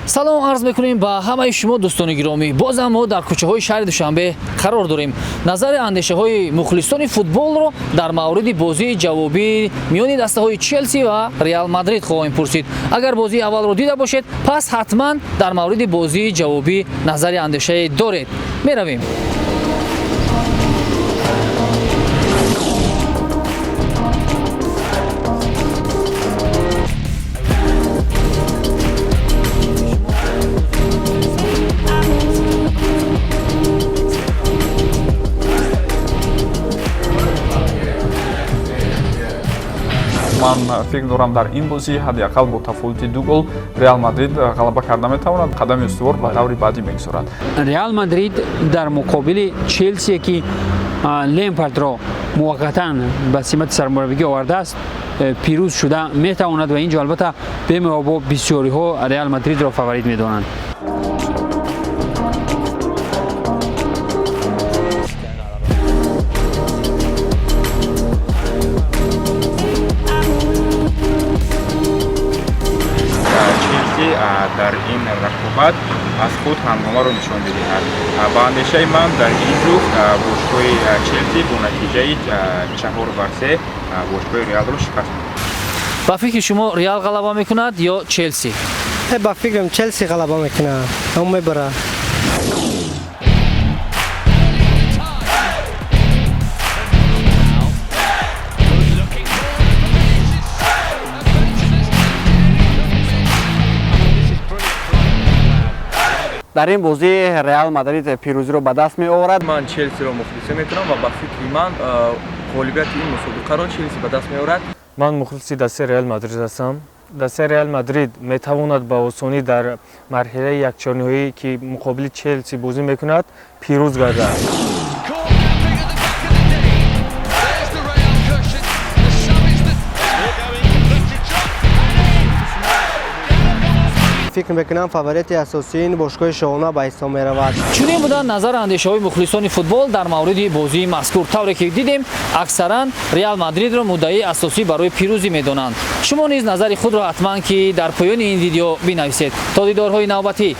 Салом арз мекунем ба ҳамаи шумо, дӯстони гиромӣ. Бозам мо дар кӯчаҳои шаҳри Душанбе қарор дорем. Назари андешаҳои мухлисони футболро дар мавриди бозии ҷавобии миёни дастаҳои Челси ва Реал Мадрид хоҳем пурсид. Агар бозии аввалро дида бошед, пас ҳатман дар мавриди бозии ҷавобӣ назари андешае доред. Меравем. Ман фикр дорам, дар ин бозӣ ҳадди ақал бо тафовути 2 гол Реал Мадрид ғалаба карда метавонад, қадами устувор ба даври баъдӣ мегузорад. Реал Мадрид дар муқобили Челсие, ки Лемпардро муваққатан ба симати сармураббигӣ овардааст, пирӯз шуда метавонад ва инҷо албатта бемуҳобо бисёриҳо Реал Мадридро фаворит медонанд. Челси дар ин рақобат аз худ ҳангомаро нишон медиҳад. Ба андешаи ман, дар ин ҷуфт бошгоҳи Челси бо натиҷаи 4-3 бошгоҳи Реалро шикаст. Ба фикри шумо, Реал ғалаба мекунад ё Челси? Ба фикрам, Челси ғалаба мекунад, он мебарад. Дар ин бозӣ Реал Мадрид пирӯзиро ба даст меоварад. Ман Челсиро мухлисӣ мекунам ва ба фикри ман, ғолибияти ин мусобиқаро Челси ба даст меорад. Ман мухлиси дастаи Реал Мадрид ҳастам. Дастаи Реал Мадрид метавонад ба осонӣ дар марҳилаи якчорниҳоӣ, ки муқобили Челси бозӣ мекунад, пирӯз гардад. Фикр мекунам, фаворити асосии ин бошгоҳи шоҳона ба ҳисоб меравад. Чунин буданд назару андешаҳои мухлисони футбол дар мавриди бозии мазкур. Тавре ки дидем, аксаран Реал Мадридро муддаии асосӣ барои пирӯзӣ медонанд. Шумо низ назари худро ҳатман ки дар поёни ин видео бинависед. То дидорҳои навбатӣ.